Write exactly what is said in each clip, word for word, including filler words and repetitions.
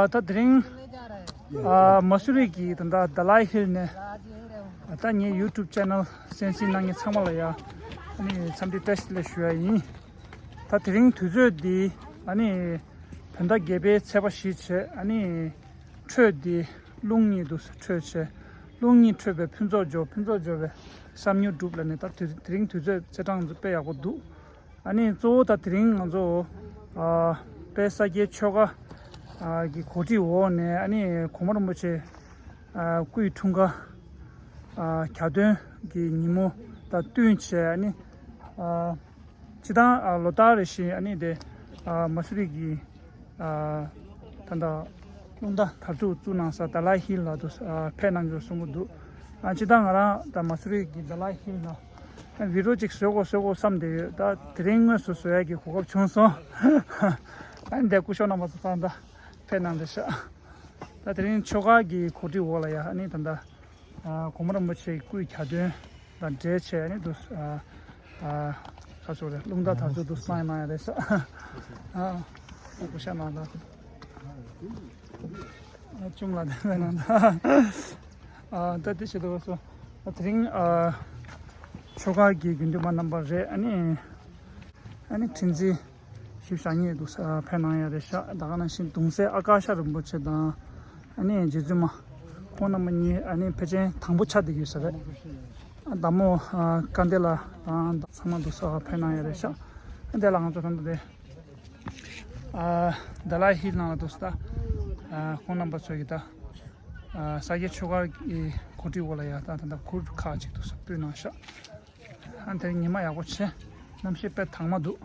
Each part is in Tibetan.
ད་དེ་རིང་ཨ་མ་སུ་རི་གི་ད་ལྟ་ད་ལའི་ཧིལ་ནས་ད་ངའི་ཡུ་ཊུབ་ཅེ་ནལ་གསན་གཟིགས་གནང་མཁན་ཚང་མ་ལ་ཡ་ཨ་ནི་འཚམས་འདྲི་བཀྲ་ཤིས་བདེ་ལེགས་ཞུ་ཡ་ཡིན། ད་དེ་རིང་དུས་ཚོད་འདི་ཨ་ནི་བོད་ཟླ་བརྒྱད་པའི་ཚེས་པ་བཞི་བྱས། ཨ་ནི་འཕྲོད་འདི་རླུང་གཉིས་འདུག་འཕྲོད་བྱས། རླུང་གཉིས་འཕྲོད་པའི་ཕུན་ཚོགས་འབྱོར། ཕུན་ཚོགས་འབྱོར་བའི་བསམ་མྱོང་འགྲུབ་ལབ་ནས། ད་དེ་དེ་རིང་དུས་ཚོད་ཚེས་གྲངས་དཔེ་ཡག་པོ་འདུག་ཨ་ནི་གཙོ་བོ་ད་དེ་རིང་ང་ཚོ་ཨ་དཔལ་ས་སྐྱའི་ཆོས་སྒར་ཨ་གི་གོ་སྒྲིག་འོག་ནས་ཨ་ནི་གོང་མ་རིན་པོ་ཆེ་ཨ་སྐུའི་འཁྲུངས་སྐར་ཨ་གྱ་སྟོན་གྱི་ཉིན་མོ་དང་བསྟུན་བྱས། ཨ་ནི་ཨ་སྤྱིར་བཏང་ཨ་ལོ་ལྟར་རེ་བཞིན་ཨ་ནི་དེ་ཨ་མ་སུ་རི་གི་ཨ་ད་ལྟ་རླུང་རྟ་དར་ཚུགས་བཙུགས་གནང་ས་ད་ལའི་ཧིལ་ལ་དུ་ཨ་ཕེབས་གནང་རྒྱུ་གསུང་གི་འདུག་ཨ་སྤྱིར་བཏང་ང་རང་ད་མ་སུ་རི་གི་ད་ལའི་ཧིལ་ལ་ཨ་བི་ཌི་ཡོ་ཅིག་བཟོ་དགོས་བཟོ་དགོས་བསམ་བསྡད་ཡོད། ད་དེ་རིང་དངོས་སུ་བཟོ་ཡ་གི་གོ་སྐབས་བྱུང་སོང་། ཨ་ནི་དེ་སྐུ་ཞབས་རྣམ་པ་ཚོ་ད་ལྟ་ཕེབས་གནང་བསྡད་ཤག་ད་དེ་རིང་ཆོས་སྒར་གྱི་གོ་སྒྲིག་འོག་ལ་ཡ་ཨ་ནི་ད་ལྟ་ཨ་གོང་མ་རིན་པོ་ཆེའི་སྐུའི་གྱ་སྟོན་དང་འབྲེལ་བྱས་ནས་དུ་ཨ་ཨ་ཁ་སོ་རེ་རླུང་རྟ་དར་ཚུགས་དུ་གནང་ཡ་གནང་ཡ་རེད་ཤག་ཨ་སྐུ་ཞབས་རྣམ་པ་ཨ་ཅུང་ལ་དེ་བས་གནང་ད་ཨ་ད་དེ་བྱེད་དུ་བ་སོ། ཨ་དེ་རིང་ཨ་ཆོས་སྒར་གྱི་དགེ་འདུན་པ་རྣམ་པ་རེད། ཨ་ནི་ཨ་ནི་ཁྲི་འཛིན་ཞིབ་བཞག་ཉེ་དུ་ས་ཕེབས་གནང་ཡ་རེད་ཤག་ད་ག་ནང་བཞིན་གདུང་སྲས་ཨ་ཀ་ཤ་རིན་པོ་ཆེ་དང་ཨ་ནི་རྗེ་བཙུན་མ་ཁོང་རྣམ་པ་གཉིས་ཨ་ནི་ཕལ་ཆེར་དང་པོ་ཆགས་བསྡད་ཡོད་ས་རེད། ཨ་བདག་མོ་ཨ་སྐལ་ལྡན་ལགས་དང་ཚང་མ་དུ་ས་ཕེབས་གནང་ཡ་རེད་ཤག་ཨ་དེ་ལ་ང་ཚོ་ད་ལྟ་དེ་ཨ་ད་ལའི་ཧིལ་ནང་ལ་དུ་ས་ད་ཨ་ཁོང་རྣམ་པ་ཚོ་གི་ད་ཨ་ས་སྐྱའི་ཆོས་སྒར་གྱི་གོ་སྒྲིག་འོག་ལ་ཡ་ད་ད་ད་གུར་ཁག་ཅིག་དུ་ས་སྤོས་གནང་ཤག་ཨ་དེ་ཉི་མ་ཡག་པོ་བྱས། གནམ་གཤིས་དཔེ་དྭངས་མ་འདུག་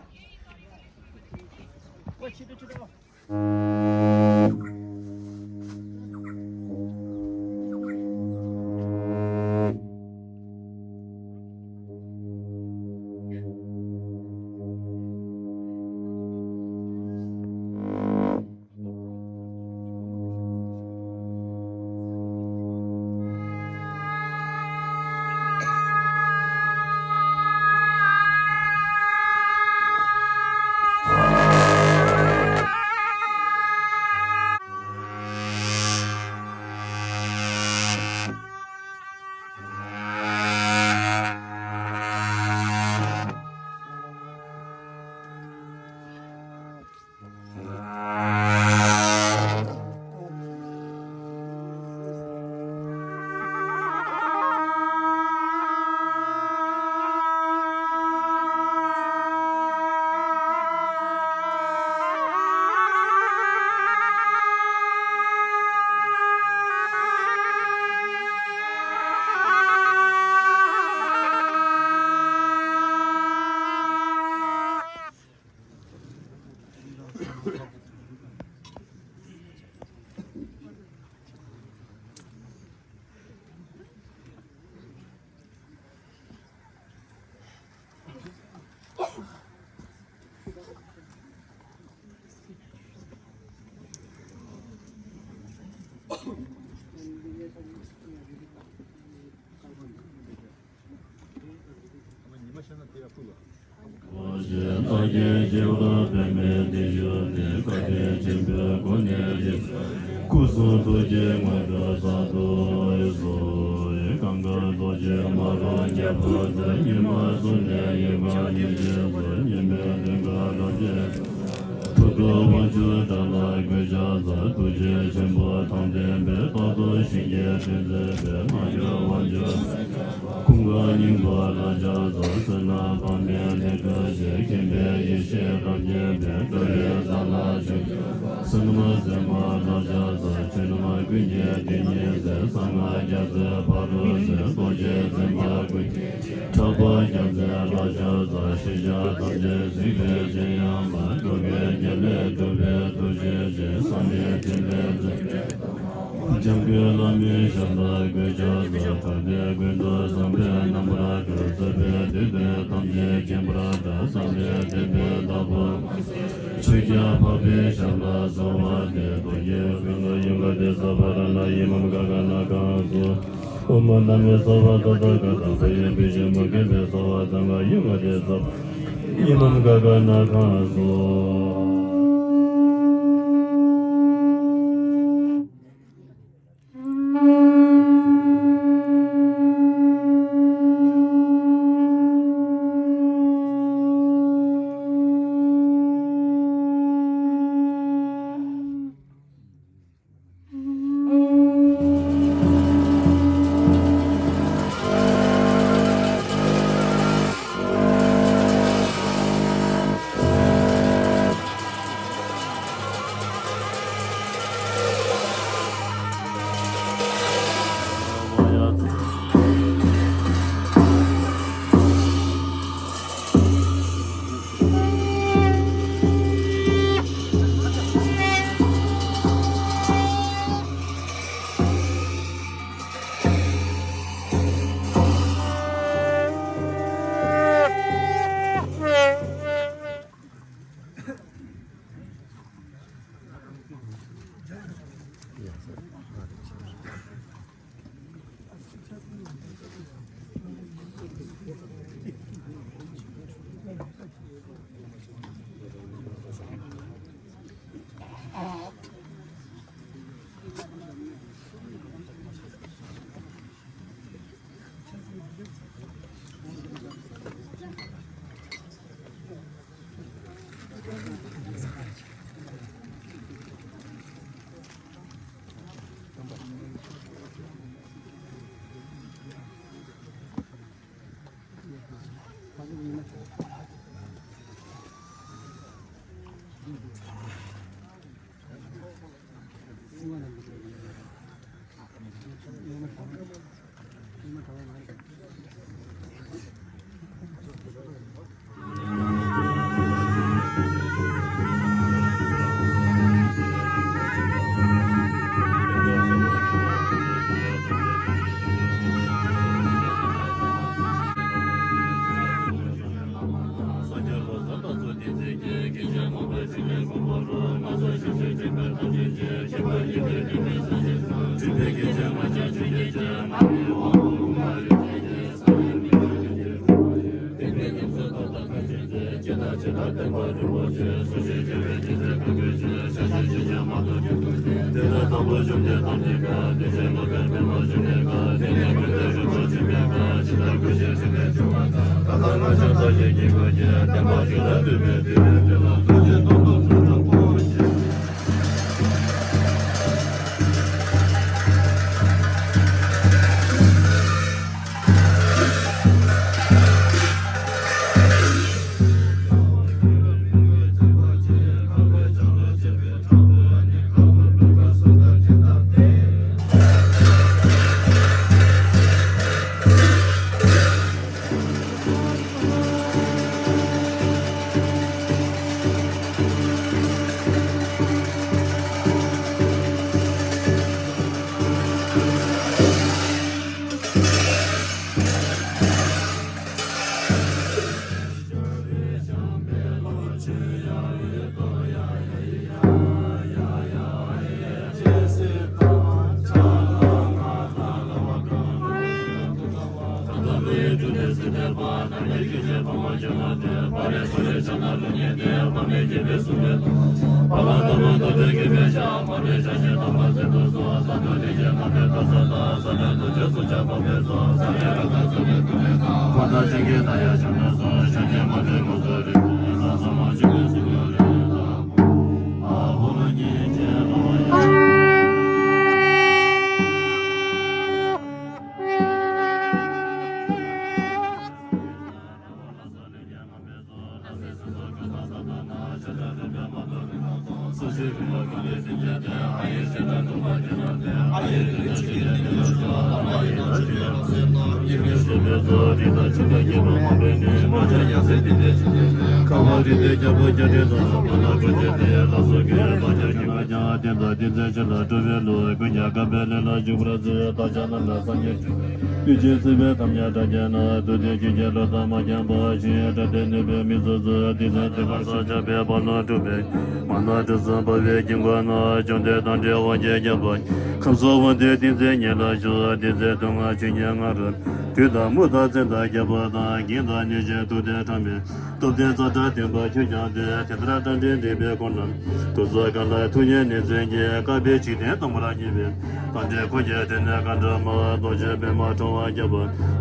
རྟགས་བརྒྱད་སྐྱེ་བ་པདྨའི་གདན་བཞུགས་ཏེ། བཀའ་དྲིན་ཆེན་པོའི་སྒོ་ནས་རྗེས་སུ། སྐུ་གསུང་ཐུགས་ཀྱི་དངོས་གྲུབ་གསར་དུ་གསོལ། གང་ག་རྡོ་རྗེ་མ་རུངས་རྒྱལ་པོ་མཛད། ཉི་མ་གསུམ་ལྡན་དབྱིངས་ཁམས་ཉི་ཟེར་མཚོ། ཉི་མའི་དུང་དཀར་རབ་བརྗིད། ཐུགས་སྤྲུལ་དབང་ཕྱུག་དགྲ་ལྷ་སྐུ་ཕྱག་འཚལ། ཐུགས་རྗེ་ཆེན་པོ་དང་ལྡན་པས། རྟག་ཏུ་གཤིན་རྗེའི་དྲི་མཛད་པའི། མ་གྱུར་དབང་ཕྱུག་ཀུན་དགའ་སྙིང་པོ་ལ་ཕྱག་འཚལ། བསོད་ནམས་དཔག་མེད་ལས་སྤྲུལ་ཞིང་། མཁྱེན་པའི་ཡེ་ཤེས་རབ་བརྒྱན་པའི། སྤྲུལ་པའི་ས་ལ་བཞུགས། བསོད་ནམས་ཟད་མ་ལ་ཕྱག་འཚལ། ཆོས་རྣམས་ཀུན་གྱི་དེ་ཉིད་ཟེར། གསང་སྔགས་རྒྱ་མཚོའི་ཕ་རོལ་ཕྱིན། རྡོ་རྗེ་འཛིན་པ་ཀུན་གྱི་ཕྲག་པ་རྒྱལ་མཚན་ལ་ཕྱག་འཚལ། ཤེས་བྱ་ཐམས་ཅད་གཟིགས་པའི་ཆེ་ཡངས་པ། འགྲོ་ཀུན་དགེ་ལེགས་སྒྲུབ་པའི་ཐུགས་རྗེ་ཅན། བསམ་པའི་ཐིག་ལེ་འཛིན། འཇམ་མགོན་བླ་མའི་ཞབས་ལ་གུས་ཕྱག་འཚལ། ཕྲག་དོན་ཀུན་ཏུ་བཟང་པོའི་རྣམ་པར་གྱུར། རྩོད་པའི་དུས་སྟོན་ཐམས་ཅད་མཁྱེན་པར་གྲགས། བསམ་པའི་དོན་འཕེལ་བདག་པོ། ཆོས་རྒྱལ་འཕགས་པའི་ཞབས་ལ་གསོལ་བ་འདེབས། རྡོ་རྗེ་ཀུན་ཏུ་ཡུམ་ག་ཏེ་ས་བ་ར་ཎ་ཡི་མམ་ག་ག་ན་ཁང་སོ། ཨོཾ་ན་མི་ས་བ་ཏ་ཏ་ག་ཏ་ས་ཡེ་བི་ཤི་མུ་ཁེ་བེ་ས་བ་ཏ་ང་ཡུམ་ག་ཏེ་ས་བ་ཡི་མམ་ག་ག་ན་ཁང་སོ། དེ་ལ་དེ་ཚེ་ཆེ་ལ་སྤྲོ་བའི་ལུས་ཀུན་ཀྱང་དགའ་བའི་ལས་ལ་འཇུག་པར་མཛོད། བདག་ཅག་རྣམས་ལ་སངས་རྒྱས་བཅུ་དུས་ཀྱི་སྲིད་པའི་ཐ་སྙད་བྲལ་གྱུར་ནས། བདུད་སྡེ་བརྒྱད་ཀྱི་བློ་དང་མ་འགེངས་པ་ཞིང་། དགྲ་སྟེ་གནོད་པའི་མི་ཚུགས་སུ། དེ་ཚེ་དེ་ཁར་ས་སྐྱ་པའི་དཔལ་ལུང་སྒྲུབ་པའི་མ་ཎ་དྲི་ཟར་འབར་བའི་དཀྱིལ་འཁོར་ན། བཅོམ་ལྡན་རྟ་མགྲིན་དབང་གིས་བསྐྱངས་པ་ཁམས་གསུམ་དབང་ལྡན་ཏིང་འཛིན་ཉིད་ལ་ཞུགས། དེ་ཚེ་དུག་ལྔ་ཆོས་ཉིད་ལྔ་རུ་བདུད་དང་མུ་དང་བཙན་དང་རྒྱལ་པོ་དང་། གིང་དང་གནོད་སྦྱིན་མཐུ་ལྡན་ཕྲ་མོའི་སྟོབས་ལྡན་ཙཱ་དྲག་ལྡན་པ་ཁྱོད་ཀྱང་སྟེ། དེ་ལྟར་རྟ་མགྲིན་སྒྲིག་པའི་འཁོར་རྣམས་དུག་གསུམ་གང་ལ་ཐུག་ཡོད་ནི་བཙན་གྱིས། བཀའ་པའི་འཇིག་རྟེན་སྟོང་པར་བརྙེས་པའི་དང་འབྲེལ་འཁོར་གྱི་སྡེ་སྣོད་གང་འགྲོ་མ། རྡོ་རྗེ་པདྨ་ཁྲོ་བོ་བརྒྱ་པ་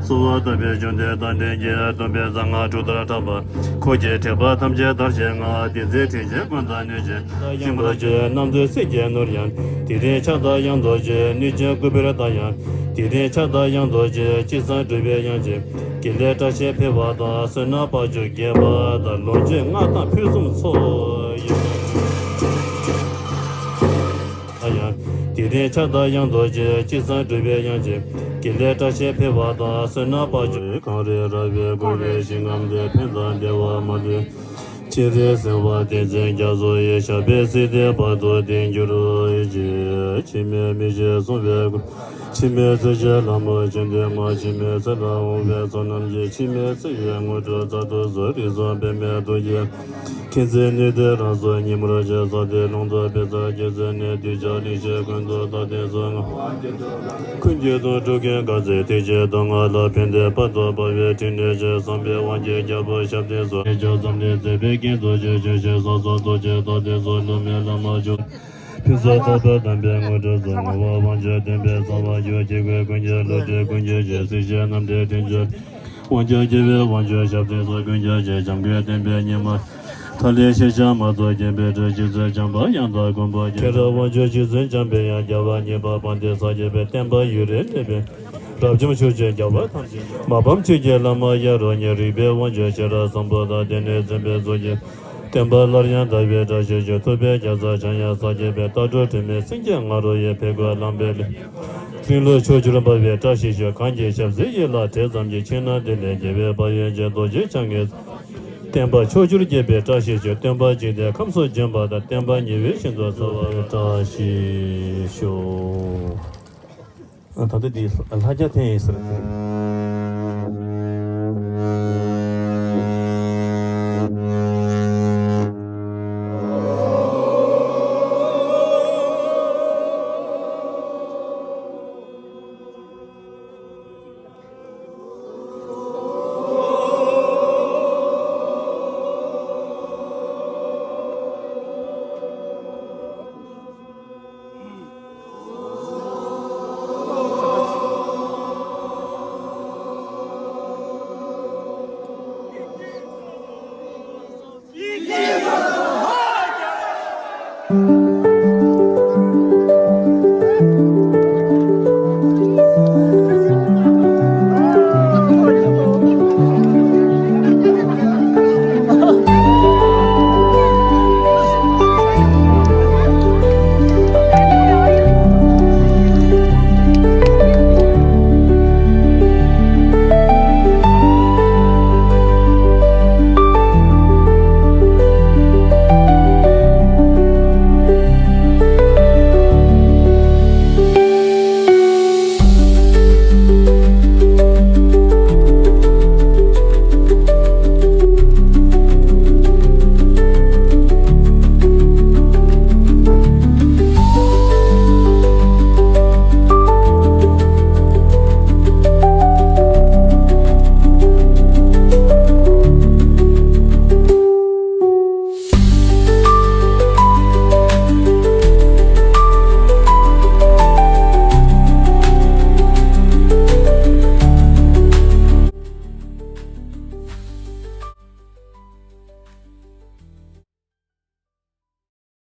གསོལ་བ་བཏབ་པའི་བཅོམ་ལྡན་རྟ་མགྲིན་གྱིས། སྟོན་པའི་གསང་སྔགས་དྲུག་ལྟར་བསྒྲགས་པ། འཁོར་གྱི་དྲེགས་པ་ཐམས་ཅད་དག་བྱེད་ལྔ། དེ་ཚེ་དྲིན་ཅན་མགོན་དང་གནོད་སྦྱིན་ཡང་བར་གྱི་རྣམ་ཐོས་སྲས་ཀྱིས་ནོར་ཡང་། དེ་རིང་ཕྱག་དང་ཡང་རྡོ་རྗེ་གནོད་སྦྱིན་སྐུ་པར་དང་ཡང་། དེ་རིང་ཕྱག་དང་ཡང་རྡོ་རྗེ་ཅི་བསམ་འགྲུབ་པའི་དབྱངས་ཅན། དགེ་ལེགས་བཀྲ་ཤིས་འཕེལ་བ་དང་། བསོད་ནམས་དཔལ་འབྱོར་རྒྱས་པ་དང་། ལོངས་སྤྱོད་མངའ་ཐང་ཕུན་སུམ་ཚོགས་ཡོང་། ཡང་། དེ་རིང་ཕྱག་དང་ཡང་རྡོ་རྗེ་ཅི་བསམ་འགྲུབ་པའི་དབྱངས་ཅན། དགེ་ལེགས་བཀྲ་ཤིས་འཕེལ་བ་དང་། བསོད་ནམས་དཔལ་འབྱོར། གངས་རི་ར་བས་བསྐོར་བའི་ཞིང་ཁམས་འདིར། ཕན་དང་བདེ་བ་མ་ལུས་སྤྱན་རས་གཟིགས་དབང་ཏིང་འཛིན་རྒྱ་མཚོ་ཡི། ཞབས་པད་སྲིད་མཐའི་བར་དུ་བརྟན་གྱུར་ཅིག། འཆི་མེད་མི་ཤིགས་སྲུང་བའི་སྐུ། འཆི་མེད་ཚེ་ཞིང་ལྷ་མོ་ཆེན་འདུས་མ། འཆི་མེད་ཚེ་ལ་འོང་བའི་ཚོགས་རྣམས་ཀྱིས། འཆི་མེད་ཚེ་ཡི་དངོས་གྲུབ་སྩལ་དུ་གསོལ། རིགས་གསུམ་པདྨའི་ཐུགས་ཀྱི་མཁྱེན་བརྩེ་ནུས་མཐུ་རང་གཟུགས་ཉིན་མོར་བྱེད། རྩ་བྲལ་རླུང་རྟ་བི་ཙ་རྒྱལ་མཚན་ནས། གདུལ་བྱ་གླིང་བཞི་ཀུན་ཏུ་བདག་བསྟན་སོ་ལྔ། ཀུན་གྱི་དོན་སྒྲུབ་མཁན་དཀར་རྩེ་ཐེག་ཆེན་དུ་ང་ལ་ཕན་བདེ་དཔལ་དུ་འབར་བའི་ཕྲིན་ལས་ཆེ། བསམ་པའི་དབང་གིས་རྒྱལ་པོ་ཞབས་བརྟན་སོ། ལས་མཆོག་ཙམ་ལས་མཛད་པའི་རྒྱན་དུ་ཆེ། ཆོས་ཤིང་ས་སོགས་རྡོ་རྗེ་རྟགས་བརྟན་སོ། བསླུ་མེད་བླ་མ་མཆོག་ཕུན་སུམ་ཚོགས་པའི་དམ་པའི་དངོས་གྲུབ་སྩོལ། བསྔོ་བ་དབང་ཕྱུག་བསྟན་པའི་རྩ་བར་གྱུར། སྐྱེ་དགུའི་ཀུན་གྱི་བློ་གྲོས་ཀུན་གྱི་རྗེ། སྲིད་ཞིའི་རྣམ་འདྲེན་དྲིན་ཅན། དབང་ཕྱུག་སྐྱེ་བོའི་དབང་ཕྱུག་ཞབས་བརྟན་སོ། ཀུན་ཁྱབ་ཆེ། འཇམ་མགོན་བསྟན་པའི་ཉི་མ། ཐ་ལེ་ཤེས་བྱ་མ་ཐོབ་སྐྱེ་འཕེལ་དྲི། ཇི་སྲིད་བྱམས་པ་དབྱངས་དང་མགོན་པོ་ཁྱེད། ཁྱེད་རང་དབང་ཕྱུག་ཇི་སྲིད་འཇམ་པའི་དབྱངས། རྒྱལ་བ་ཉིད་པ་དཔལ་ལྡན་ས་སྐྱ་པའི། བསྟན་པ་ཡུན་རིང་གནས་པའི། རབ་འབྱམས་ཆོས་ཀྱི་རྒྱལ་བ་ཐམས་ཅད་མ་ཕམ་ཆོས་ཀྱི་བླ་མ་ཡ་རོ་ཉེ་རིག་པའི་དབང་ཕྱུག་ཤེས་རབ་བཟང་པོ་དང་། དེ་ནས་འཛིན་པའི་གཙུག་གི་བསྟན་པ་སླར་ཡང་དར་བའི་བཀྲ་ཤིས་ཤོག་ཐུབ་པའི་རྒྱལ་ཚབ་འཆང་ཡབ་ས་སྐྱ་པའི་ལྟ་གྲུབ་དྲི་མེད་སེང་གེ་ང་རོ་ཡི་ཕེབས་སྒོ་ལམ་པའི་ལས། ཚིག་ལུས་ཕྱོགས་བཅུར་འབར་བའི་བཀྲ་ཤིས་ཤོག་གང་གི་ཞབས་བསིལ་ཡིད་ལ་དྲན་ཙམ་གྱིས། ཕྱི་ནང་བདེ་ལེགས་རྒྱལ་བའི་དཔལ་ཡོན་ཅན། རྡོ་རྗེ་འཆང་གི་བསྟན་པ་ཕྱོགས་བཅུར་རྒྱས་པའི་བཀྲ་ཤིས་ཤོག་སྟོན་པ་འཇིག་རྟེན་ཁམས་སུ་བྱོན་པ་དང་། བསྟན་པ་ཉི་འོད་བཞིན་དུ་གསལ་བའི་བཀྲ་ཤིས་ཤོག་ད་ལྟ་འདི་ལྷ་རྒྱ་འཐེན་ཡིན་ཟེར།